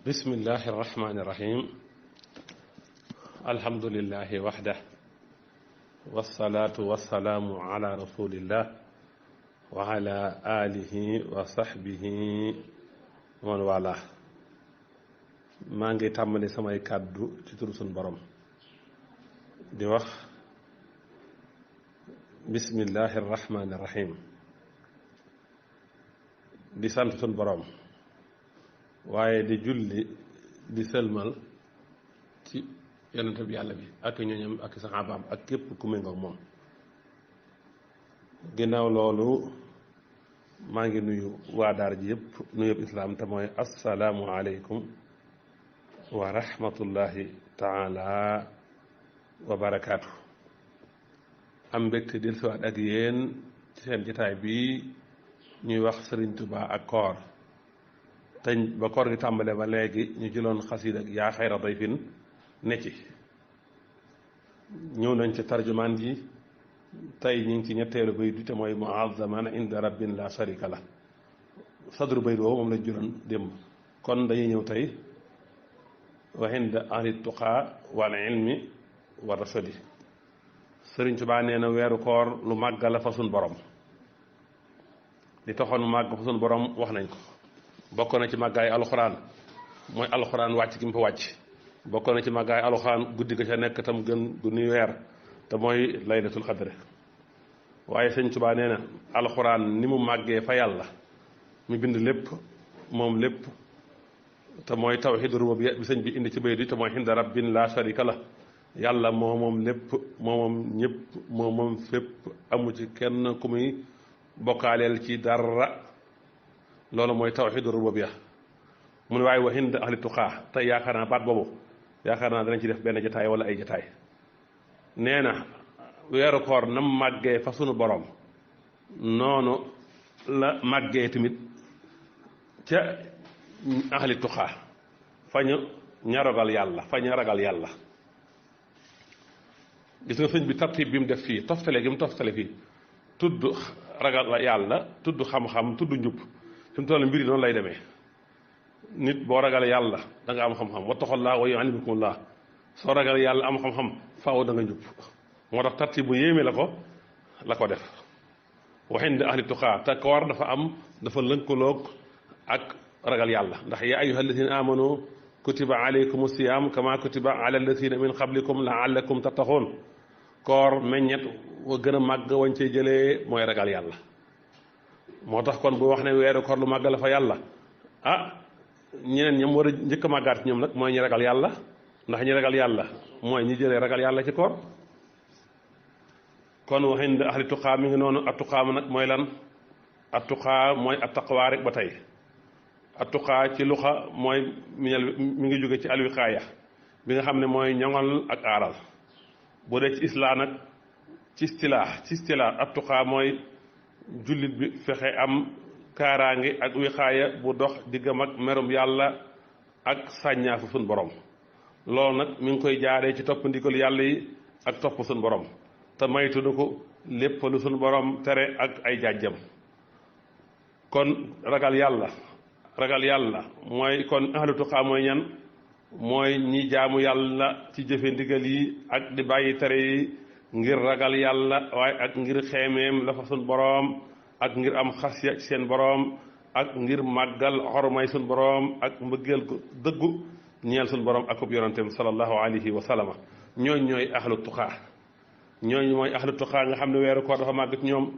bismillahi irrahmani irrahim alhamdulillahi waxdah wasalaatu wasalaamu ala rasulillah wa ala alihi wa sahbihi man wala maa ngi tàmbali samay kàddu ci turu sun borom di wax bismillahi irrahmani irrahim di sant sun borom waaye di julli di sëlmal ci yonente bi yàlla bi ak ñooñam ak saxaabaam ak képp ku méngoo moom ginnaaw loolu maa ngi nuyu waa daara ji yëpp nuyub islaam te mooy assalaamu aleykum wa rahmatullahi taala wa barakaatu. am mbégte dil siwaat ak yéen ci seen jataay bi ñuy wax Sëriñ Tuubaa ak koor te ba koor gi tàmbale ba léegi ñu jëloon xasiida ak yaa xayra dayfin ne ci ñëw nañ ci tarjumaan ji tey ñu ngi ci ñetteelu bayt bi te mooy muazzaman inda rabbin la sharika la sadru bayt boobu moom lañ juróon démb kon dañuy ñëw tey wa inda ahli tuqaa wal ilmi wa rashadi. Sëriñ Tuubaa nee na weeru koor lu màgg la fa sun borom li taxoon mu màgg fa sun borom wax nañ ko. bokk na ci màggaay alxuraan mooy alxuraan wàcc gi mu fa wàcc bokk na ci màggaay alxuraan guddi ga ca nekk tam gën guddi weer te mooy laylatul xadre waaye sëñ Tuubaa nee na alxuraan ni mu màggee fa yàlla mu bind lépp moom lépp te mooy tawhiid rububiyya bi sëñ bi indi ci bayt bi te mooy inda rabbin la sharika la yàlla moo moom lépp moo moom ñëpp moo moom fépp amu ci kenn ku muy bokkaaleel ci dara loolu mooy tawhiid rububiyya mu ne waaye wa inda ahli tuqaa tey yaakaar naa baat boobu yaakaar naa danañ ci def benn jataay wala ay jataay nee na weeru koor nam màggee fa sunu borom noonu la màggee tamit ca ahli tuqaa fa ñu ña ragal yàlla fa ñu ragal yàlla. gis nga sëñ bi tartib bi mu def fii toftale gi mu toftale fii tudd ragal yàlla tudd xam-xam tudd njub fi mu toll mbir yi noonu lay demee nit boo ragalee yàlla da nga am xam-xam wattaqullaaha wa yu'allimukumullah soo ragalee yàlla am xam-xam faaw da nga njub moo tax tartib bu yéeme la ko def wa inda ahli tuqaa te koor dafa lënkaloog ak ragal yàlla ndax yaa ayyuha alladina amanu kutiba alaykum siyam kama kutiba ala alladina min qablikum laallakum tattaquun koor meññet wa gën a màgg wañ cee jëlee mooy ragal yàlla moo tax kon bu wax ne weeru koor lu màgg la fa yàlla ñeneen ñoom war a njëkk a màggaat ci ñoom nag mooy ñi ragal yàlla ndax ñi ragal yàlla mooy ñi jëlee ragal yàlla ci koor kon wa inda ahli tuqaa mi ngi noonu attuqaa nag mooy lan attuqaa mooy attaqwaa rek ba tey attuqaa ci luxa mooy mi ngi jóge ci alwiqaaya bi nga xam ne mooy ñoŋal ak aaral bu dee ci islaa nag ci istilaax attuqaa mooy jullit bi fexe am kaaraange ak wiqaaya bu dox diggam ak merum yàlla ak sàññaafu sun borom loolu nag mi ngi koy jaaree ci topp ndigal yàlla yi ak topp sun borom te maytu na ko lépp lu sun borom tere ak ay jàjjam kon ragal yàlla mooy kon ahlu tuqaa mooy ñan mooy ñi jaamu yàlla ci jëfe ndigal yi ak di bàyyi tere yi ngir ragal yàlla waaye ak ngir xeemeem la fa sun boroom ak ngir am xasya ci seen boroom ak ngir màggal xormay sun boroom ak mbëggeel ko dëggu ñeel sun boroom ak ub yonanteem sallallahu alayhi wa sallama ñooy ahlu tuqaa ñooñu mooy ahlu tuqaa nga xam ne weeru koor dafa màgg ci ñoom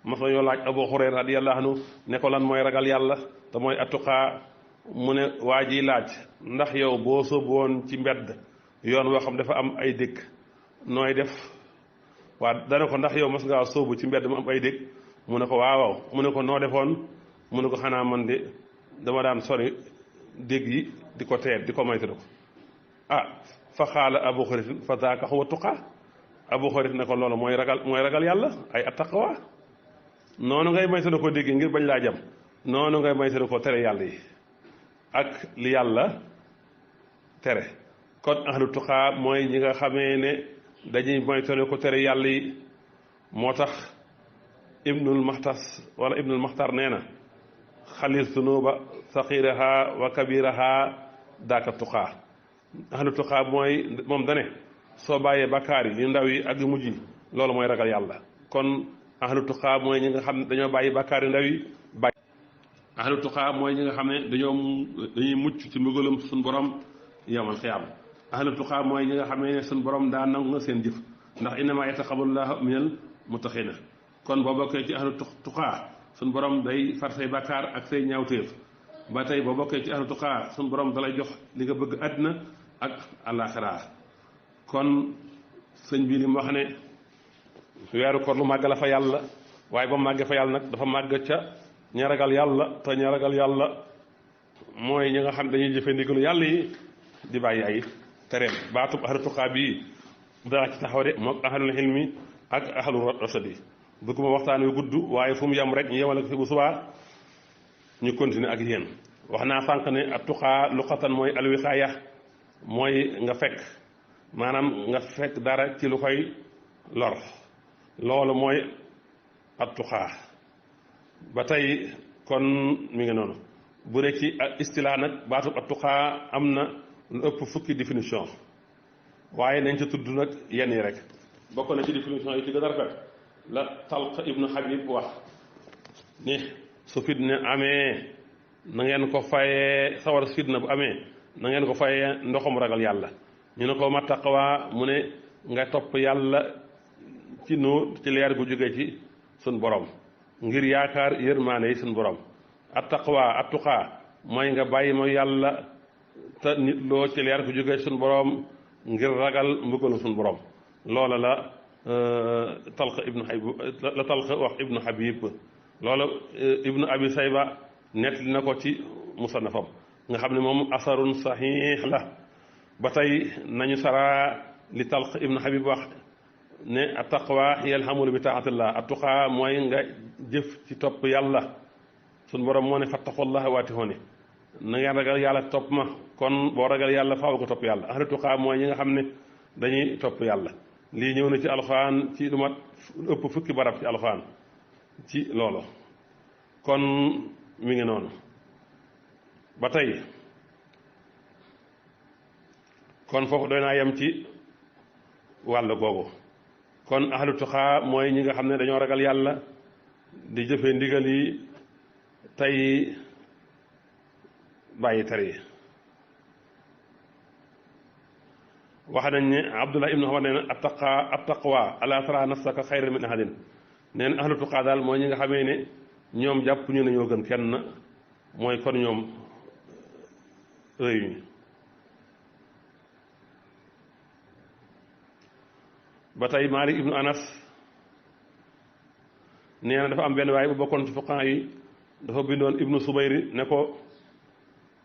mas nañoo laaj Abu Hurayra radiyallahu anhu ne ko lan mooy ragal yàlla te mooy attuqaa mu ne waa ji laaj ndax yow boo sóoboon ci mbedd yoon woo xam dafa am ay dëkk nooy def waa dana ko ndax yow mas ngaa sóobu ci mbedd mu am ay dëkk mu ne ko waaw mu ne ko noo defoon mu ne ko xanaa man de dama daan sori dégg yi di ko teet di ko moytu ko fa xaala Abu Hurayra fa zaaka huwa tuqaa Abu Hurayra ne ko loolu mooy ragal yàlla ay attaqwa noonu ngay moytu ko dégg ngir bañ laa jam noonu ngay moytu ko tere yàlla yi ak li yàlla tere kon ahlu tuqaa mooy ñi nga xamee ne dañuy moytu ko tere yàlla yi moo tax ibnul maxtar nee na xalil sunuba saxiraha wa kabiraha daaka tuqaa ahlu tuqaa mooy moom dane soo bàyyee bakkaar yi yu ndaw yi ak yu mujj yi loolu mooy ragal yàlla kon ahlu tuqaa mooy ñi nga xam ne dañoo bàyyi bakkaar yu ndaw yi bàyyi ahlu tuqaa mooy ñi nga xam ne dañuy mucc ci mbugalum suñ borom yawmal xiyaama ahlu tuqaa mooy ñi nga xam ne suñ borom daa nangu na seen jëf ndax innamaa yataqabbalullaahu minal muttaqiina kon boo bokkee ci ahlu tuqaa suñ borom day far say bakkaar ak say ñaawteef ba tey boo bokkee ci ahlu tuqaa suñ borom dalay jox li nga bëgg àddina ak àllaaxira kon sëñ bi li mu wax ne weeru koor lu màgg la fa yàlla waaye ba màggee fa yàlla nag dafa màgg ca ña ragal yàlla te ña ragal yàlla mooy ñi nga xam dañuy jëfe ndigalu yàlla yi di bàyyi ay tereem baatub ahlu tuqaa bii dara ci taxaw de mook ahlul xilmi ak ahlu rasadi bëgguma waxtaan wi gudd waaye fu mu yem rek ñu yemale ko fi bu subaa ñu continuer ak yéen wax naa sànq ne at tuqaa luqatan mooy alwiqaaya mooy nga fekk maanaam nga fekk dara ci lu koy lor loolu mooy at tuqaa ba tey kon mi ngi noonu bu dee ci istilaa nag baatub at tuqaa am na lu ëpp fukki définition waaye nañ ca tudd nag yenn yi rek bokk na ci définition yi ci gën a rafet la Talq ibnu Habib wax ni su fitna amee na ngeen ko fayee sawar fitna bu amee na ngeen ko fayee ndoxum ragal yàlla ñu ne ko ma taqwa mu ne nga topp yàlla ci nuur ci leer gu jóge ci suñ borom ngir yaakaar yërmaane yi suñ borom at taqwa at tuqaa mooy nga bàyyi mooy yàlla te nit loo ci leer gu jóge ci suñ borom ngir ragal mbugalu suñ borom loola la Talq ibnu Habib la Talq wax ibnu Habib loola ibnu Abi Sayba nettali na ko ci musannafam nga xam ne moom asarun saxiix la ba tey nañu saraa li Talq ibnu Habib wax ne at taqwa hiya alhamulu bi taatillah at tuqaa mooy nga jëf ci topp yàlla suñ borom moo ne fattaqullaha waatihooni na ngeen ragal yàlla topp ma kon boo ragal yàlla faaw ko topp yàlla ahlu tuqaa mooy ñi nga xam ne dañuy topp yàlla lii ñëw na ci alxuraan ci lu mat ëpp fukki barab ci alxuraan ci loolu kon mi ngi noonu ba tey kon foofu doy naa yem ci wàll googu kon ahlu tuqaa mooy ñi nga xam ne dañoo ragal yàlla di jëfee ndigal yi tey bàyyi tere yi wax nañ ne Abdullah ibnu Umar nee na at taqwa ala tara nafsaka xayran min ahadin nee na ahlu tuqaa daal mooy ñi nga xamee ne ñoom jàpp ñu ne ñoo gën kenn mooy kon ñoom réew ba tey Malik ibnu Anas nee na dafa am benn waaye bu bokkoon ci fuqahaa yi dafa bindoon ibnu Subayri ne ko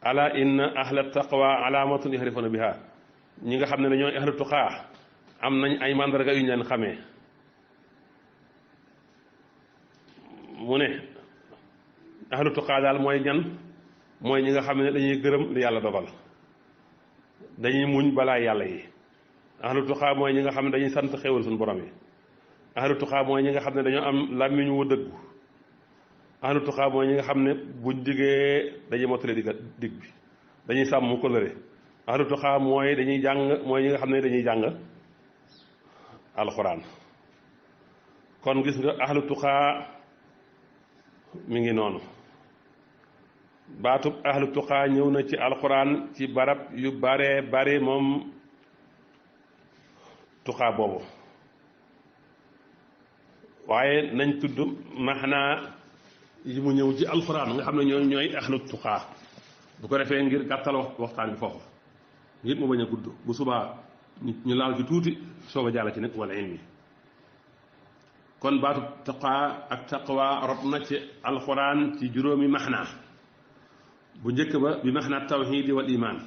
ala inna ahla taqwa alaamatun yahrifuna biha ñi nga xam ne dañoo ahlu tuqaa am nañ ay mandarga yu ñu leen xamee mu ne ahlu tuqaa daal mooy ñan mooy ñi nga xam ne dañuy gërëm li yàlla dogal dañuy muñ balaa yàlla yi ahlu tuqaa mooy ñi nga xam ne dañuy sant xéwal suñu borom yi ahlu tuqaa mooy ñi nga xam ne dañoo am làmmiñ wu dëggu ahlu tuqaa mooy ñi nga xam ne buñ diggee dañuy mottale dig bi dañuy sàmm kóllëre ahlu tuqaa mooy dañuy jàng mooy ñi nga xam ne dañuy jàng alxuraan kon gis nga ahlu tuqaa mi ngi noonu baatub ahlu tuqaa ñëw na ci alxuraan ci barab yu bare bare moom tuqaa boobu waaye nañ tudd maxnaa yi mu ñëw ci alxuraan nga xam ne ñooy ahlu tuqaa bu ko defee ngir gàttal waxtaan bi foofu ngir mu bañ a gudd bu subaa ñu laal ci tuuti soog a jàll ci nag wala ilmi kon baatu tuqaa ak taqwa rot na ci alxuraan ci juróomi maxnaa bu njëkk ba bi maxnaa tawxiidi wal imaan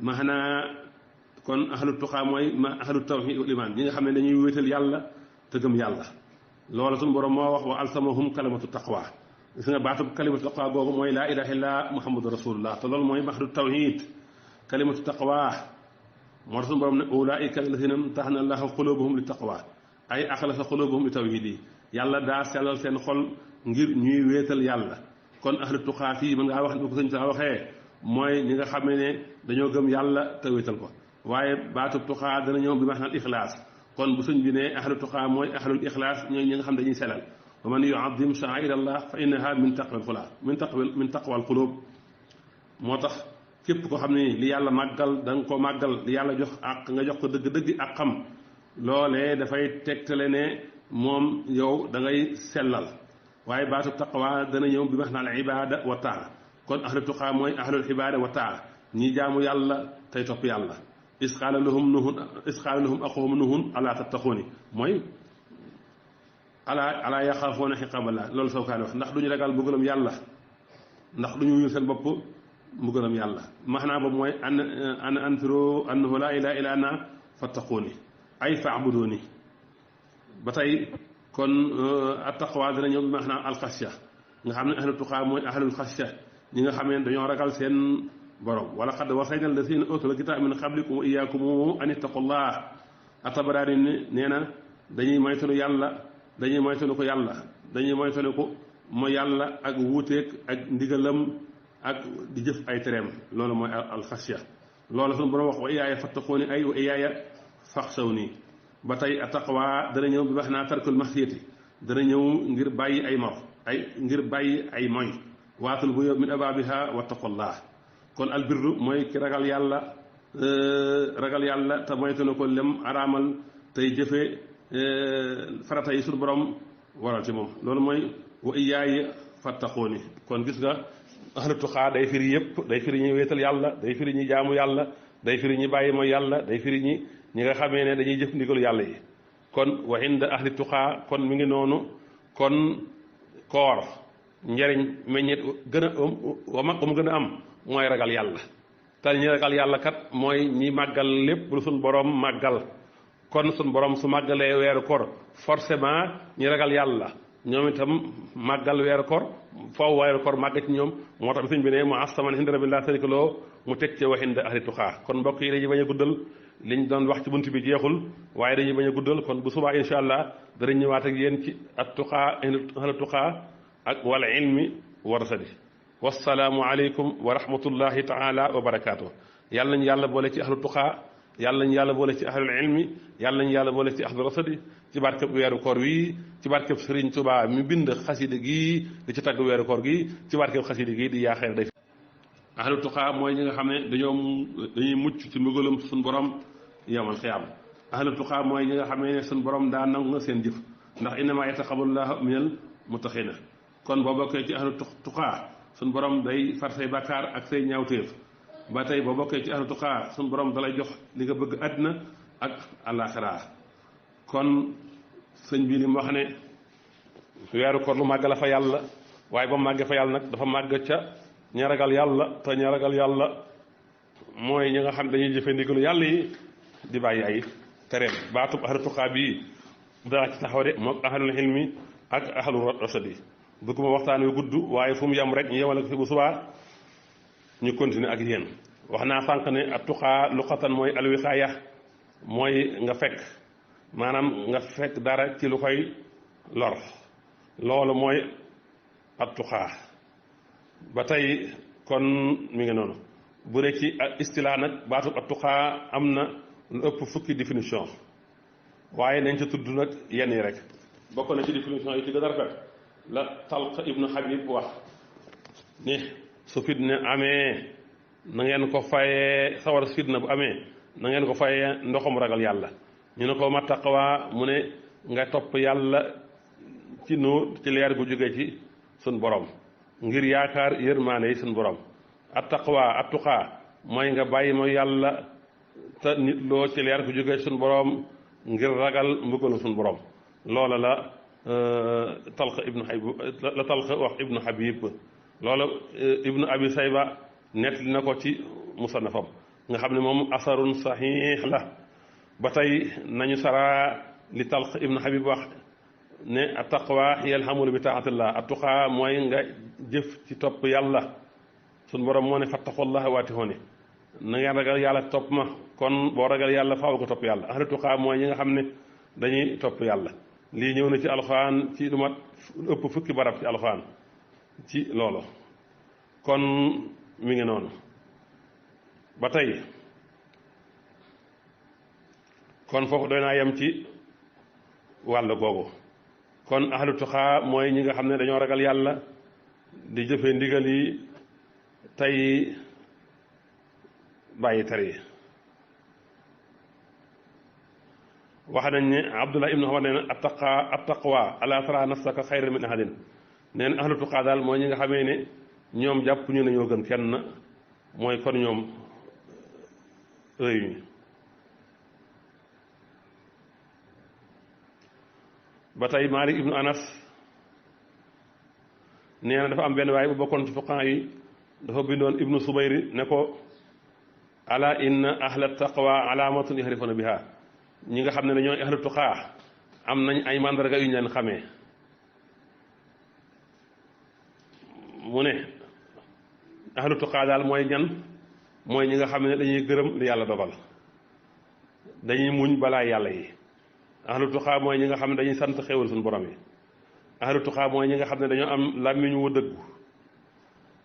maxnaa kon ahlu tuqaa mooy ahlu tawxiid wal imaan ñi nga xam ne dañuy wéetal yàlla te gëm yàlla loola suñu borom moo wax wa alsamahum kalimatu taqwa gis nga baatu kalimatu taqwa googu mooy laa ilaha illa muhammadu rasulullah te loolu mooy ahlu tawxiid kalimatu taqwa moo tax suñu borom ne ulaika alladina imtahana allahu qulubuhum li taqwa ay axlasa qulubuhum li tawxiid yi yàlla daa sellal seen xol ngir ñuy wéetal yàlla kon ahlu tuqaa fii mën ngaa wax ni ko sëñ saa waxee mooy ñi nga xam ne dañoo gëm yàlla te wéetal ko waaye baatub tuqaa dana ñëw bi maanaam ixlaas kon bu suñ bi ne ahlu tuqaa mooy ahlul ixlaas ñooy ñi nga xam dañuy selal wa man yuazim sha'air allah fa innaha min taqwal qulub min taqwal qulub moo tax képp ko xam ne li yàlla màggal da nga ko màggal li yàlla jox ak nga jox ko dëgg-dëgg ak xam loolee dafay tegtale ne moom yow da ngay sellal waaye baatub taqwa dana ñëw bi maanaam al ibada wa taa kon ahlu tuqaa mooy ahlul ibada wa taa ñi jaamu yàlla tey topp yàlla isqaala lahum aquhum nuhun ala tattaquuni mooy ala yaxaafoona xiqaballah loolu sawkaane wax ndax duñu ragal mbugalam yàlla ndax duñu wuyul seen bopp mbugalam yàlla maanaa boobu mooy an anfiru annahu laa ilaaha illa ana fattaquuni ay faabuduuni ba tey kon attaqwa dana ñëw bi maanaam alxasya nga xam ne ahlu tuqaa mooy ahlul xasya ñi nga xam ne dañoo ragal seen borom wala xad wasayna allazina utul kitaab min qablikum wa iyaakum an ittaqullah At-Tabaraani nee na dañuy moytanu yàlla dañuy moytanu ko yàlla dañuy moytanu ko mooy yàlla ak wuuteeg ak ndigalam ak di jëf ay tereem loolu mooy alxasya loolu suñu borom wax wa iyaaya fattaquuni ay wa iyaaya faxsawni ba tey attaqwa dana ñëw bi wax naa tarkul maxsiyati dana ñëw ngir bàyyi ay mor ngir bàyyi ay moy waatul bu min abaabiha wattaqullah kon albirru mooy ki ragal yàlla te moytu na ko lem araamal tey jëfe farata yi suñu borom waral ci moom loolu mooy wa iyaaya fattaquuni kon gis nga ahlu tuqaa day firi yëpp day firi ñi wéetal yàlla day firi ñi jaamu yàlla day firi ñi bàyyi mooy yàlla day firi ñi nga xamee ne dañuy jëf ndigalu yàlla yi kon wa inda ahli tuqaa kon mi ngi noonu kon koor njariñ meññet gën a wa mag mu gën a am mooy ragal yàlla te ñi ragal yàlla kat mooy ñi màggal lépp lu suñ borom màggal kon suñ borom su màggalee weeru koor forcément ñi ragal yàlla ñoom itam màggal weeru koor foofu weeru koor màgg ci ñoom moo tax sëñ bi ne mu asaman inda rabbi laa sharika lahu mu teg ci wa inda ahli tuqaa kon mbokk yi dañuy bañ a guddal liñ doon wax ci bunt bi jeexul waaye dañuy bañ a guddal kon bu subaa incha allah danañ ñëwaat ak yéen ci at tuqaa ahli tuqaa ak wal ilmi wa rasadi wassalaamu aleykum wa rahmatullahi taala wa barakaatu yàlla nañu yàlla boole ci ahlu tuqaa yàlla nañu yàlla boole ci ahlul ilmi yàlla nañu yàlla boole ci ahlu rasadi ci barkeb weeru koor wi ci barkeb Sëriñ Tuubaa mi bind xasida gi di ci tagg weeru koor gi ci barkeb xasida gi di yaaxeer day ahlu tuqaa mooy ñi nga xam ne dañuy mucc ci mbugalum suñu borom yawmal xiyaam ahlu tuqaa mooy ñi nga xam ne suñu borom daa nangu nga seen jëf ndax innamaa yataqabbalullaahu minal muttaqiina kon boo bokkee ci ahlu tuqaa suñu borom day far say bàkkaar ak say ñaawteef ba tey boo bokkee ci ahlu tuqaa suñu borom dalay jox li nga bëgg àddina ak àllaaxira kon sëñ bi li mu wax ne weeru koor lu màgg la fa yàlla waaye ba màggee fa yàlla nag dafa màgg ca ña ragal yàlla te ña ragal yàlla mooy ñi nga xam dañuy jëfe ndigalu yàlla yi di bàyyi ay tereem baatub ahlu tuqaa bii daa ci taxaw de moom ahlul ilmi ak ahlu rasadi bëgguma waxtaan wi gudd waaye fu mu yem rek ñu yemale ko fi bu subaa ñu continuer ak yéen wax naa sànq ne at tuqaa luqatan mooy alwiqaaya mooy nga fekk maanaam nga fekk dara ci lu koy lor loolu mooy at tuqaa ba tey kon mi ngi noonu bu dee ci istilaa nag baatub at tuqaa am na lu ëpp fukki définition waaye nañ ca tudd nag yenn yi rek bokk na ci définition yi ci gën a rafet la Talq ibnu Habib wax ni su fitna amee na ngeen ko fayee sawar su fitna bu amee na ngeen ko fayee ndoxum ragal yàlla ñu ne ko ma taqwa mu ne nga topp yàlla ci ci leer gu jóge ci sun borom ngir yaakaar yërmaane yi sun borom at taqwa at tuqaa mooy nga bàyyi mooy yàlla te nit loo ci leer gu jóge sun borom ngir ragal mbugalu sun borom loola la Talq ibnu Habib la Talq wax ibnu Habib loola ibnu Abi Sayba nettali na ko ci musannafam nga xam ne moom asarun saxiix la ba tey nañu saraa li Talq ibnu Habib wax ne attaqwa hiya alhamlu bi taatillah attuqaa mooy nga jëf ci topp yàlla suñ borom moo ne fattaqullaha waatihooni na ngeen ragal yàlla topp ma kon boo ragal yàlla faaw ko topp yàlla ahlu tuqaa mooy ñi nga xam ne dañuy topp yàlla lii ñëw na ci alxuraan ci lu mat ëpp fukki barab ci alxuraan ci loolu kon mi ngi noonu ba tey kon foofu doy naa yem ci wàll googu kon ahlu tuqaa mooy ñi nga xam ne dañoo ragal yàlla di jëfe ndigal yi tey bàyyi tere yi wax nañ ne Abdullah ibnu Umar nee na attaqwa ala tara nafsaka xayran min ahadin nee na ahlu tuqaa daal mooy ñi nga xamee ne ñoom jàpp ñu ne ñoo gën kenn mooy kon ñoom rëyuñu ba tey Maalik ibnu Anas nee na dafa am benn waaye bu bokkoon ci fuqahaa yi dafa bindoon ibnu Subayri ne ko ala inna ahla taqwa alaamatun yahrifuna biha ñi nga xam ne dañoo ahlu tuqaa am nañ ay mandarga yu ñu leen xamee mu ne ahlu tuqaa daal mooy ñan mooy ñi nga xam ne dañuy gërëm li yàlla dogal dañuy muñ balaa yàlla yi ahlu tuqaa mooy ñi nga xam ne dañuy sant xéewal suñu borom yi ahlu tuqaa mooy ñi nga xam ne dañoo am làmmiñ wu dëggu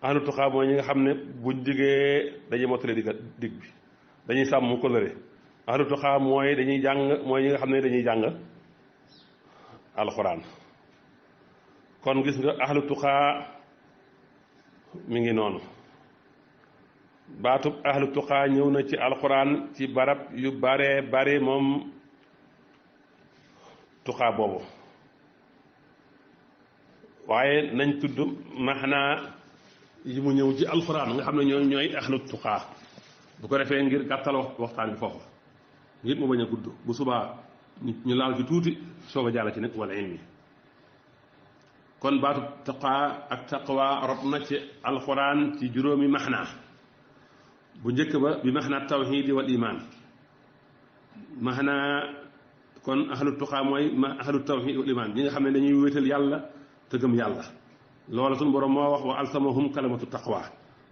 ahlu tuqaa mooy ñi nga xam ne buñ diggee dañuy mottale dig bi dañuy sàmm kóllëre ahlu tuqaa mooy dañuy jàng mooy ñi nga xam ne dañuy jàng alxuraan kon gis nga ahlu tuqaa mi ngi noonu baatub ahlu tuqaa ñëw na ci alxuraan ci barab yu bare bare moom tuqaa boobu waaye nañ tudd maxnaa yi mu ñëw ci alxuraan nga xam ne ñooy ahlu tuqaa bu ko defee ngir gàttal waxtaan bi foofu ngir mu bañ a gudd bu subaa ñu laal ci tuuti soog a jàll ci nag wala ilmi kon baatu taqaa ak taqwa rob na ci alxuraan ci juróomi maxnaa bu njëkk ba bi maxnaa tawxiidi wal imaan maxnaa kon ahlu tuqaa mooy ahlu tawxiid wal imaan ñi nga xam ne dañuy wéetal yàlla te gëm yàlla loola suñu borom moo wax wa alsamahum kalimatu taqwa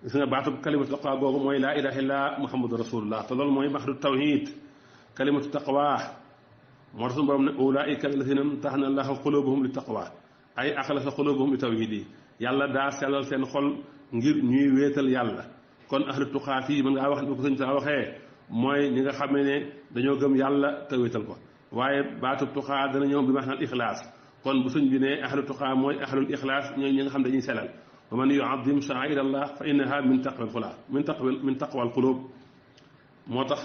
gis nga baatu kalimatu taqwa googu mooy laa ilaha illa muhammadu rasulullah te loolu mooy maxdu tawxiid kalimatu taqwa moo tax suñu borom ne ulaika alladina imtaxana allahu qulubuhum li taqwa ay axlasa qulubuhum li tawxiid yi yàlla daa sellal seen xol ngir ñuy wéetal yàlla kon ahlu tuqaa fii mën ngaa wax bu ko sëñ sa waxee mooy ñi nga xam ne dañoo gëm yàlla te wéetal ko waaye baatu tuqaa dana ñëw bi maanaam ixlaas kon bu sëñ bi ne ahlu tuqaa mooy ahlul ixlaas ñooy ñi nga xam dañuy selal wa man yuazim sha'air allah fa innaha min taqwal qulub min taqwal qulub moo tax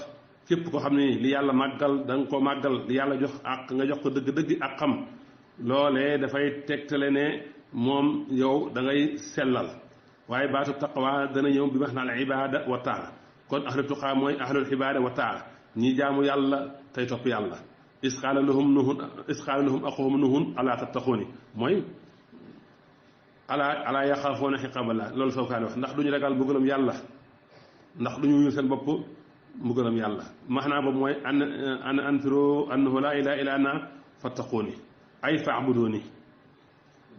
képp ko xam ne li yàlla màggal da nga ko màggal li yàlla jox ak nga jox ko dëgg-dëgg ak xam loolee dafay tegtale ne moom yow da ngay sellal waaye baatu taqwa dana ñëw bi maanaam al ibada wa taa kon ahlu tuqaa mooy ahlul ibada wa taa ñi jaamu yàlla tey topp yàlla isqaala lahum axuhum nuhun alaa tattaquuni mooy alaa yaxaafuuna xiqaaballah loolu sookaane wax ndax duñu ragal mbugalam yàlla ndax duñu wuyu seen bopp mbugalam yàlla maanaa boobu mooy an anfiru annahu laa ilaaha illa ana fattaquuni ay faabuduuni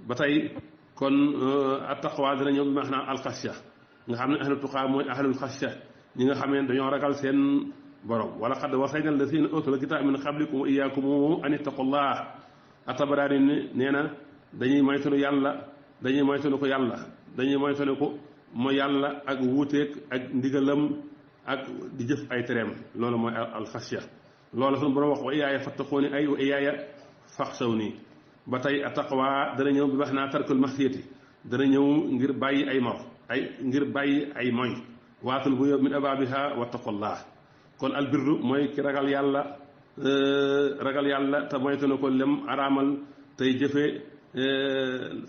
ba tey kon attaqwa dina ñëw bi maanaa alxasya nga xam ne ahlu tuqaa mooy ahlul xasya ñi nga xam ne dañoo ragal seen borom wala xad wasayna alladina utul kitaab min qablikum wa iyaakum an ittaqullah atabaraani nee na dañuy moytanu yàlla dañuy moytanu ko yàlla dañuy moytanu ko mooy yàlla ak wuuteeg ak ndigalam ak di jëf ay tereem loolu mooy alxasya loolu suñu borom wax wa iyaaya fattaquuni ay wa iyaaya faxsawni ba tey attaqwa dana ñëw bi wax naa tarkul maxsiyati dana ñëw ngir bàyyi ay mor ngir bàyyi ay moy waatul bu min abaabiha wattaqullah kon albirru mooy ki ragal yàlla te moytu na ko lem araamal tey jëfe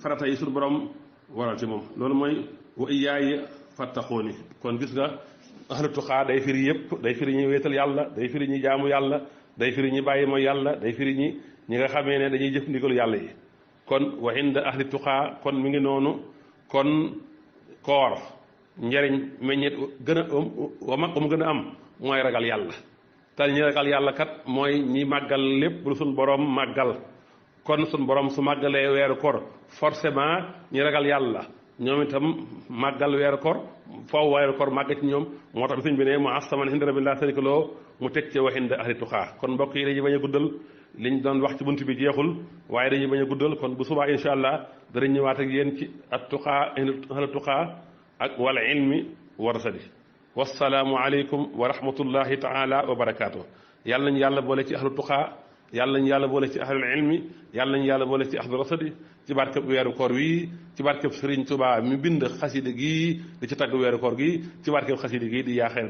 farata yi suñu borom waral ci moom loolu mooy wa iyaaya fattaquuni kon gis nga ahlu tuqaa day firi yëpp day firi ñi wéetal yàlla day firi ñi jaamu yàlla day firi ñi bàyyi mooy yàlla day firi ñi nga xamee ne dañuy jëf ndigalu yàlla yi kon wa inda ahli tuqaa kon mi ngi noonu kon koor njariñ meññet gën a wa mag mu gën a am mooy ragal yàlla te ñi ragal yàlla kat mooy ñi màggal lépp lu suñ borom màggal kon suñ borom su màggalee weeru koor forcément ñi ragal yàlla ñoom itam màggal weeru koor foofu weeru koor màgg ci ñoom moo tax bi sëñ bi ne mu astaman inda rabbi laa sharika lahu mu teg ci wa inda ahli tuqaa kon mbokk yi dañuy bañ a guddal liñ doon wax ci bunt bi jeexul waaye dañuy bañ a guddal kon bu subaa insha allah danañ ñëwaat ak yéen ci at tuqaa ahli tuqaa ak wal ilmi wa rasadi wassalaamu aleykum wa rahmatullahi taala wa barakaatu. yàlla nañu yàlla boole ci ahlu tuqaa yàlla nañu yàlla boole ci ahlul ilmi yàlla nañu yàlla boole ci ahlu rasadi ci barkeb weeru koor wi ci barkeb Sëriñ Tuubaa mi bind xasida gi di ci tagg weeru koor gi ci barkeb xasida gi di yaa xayr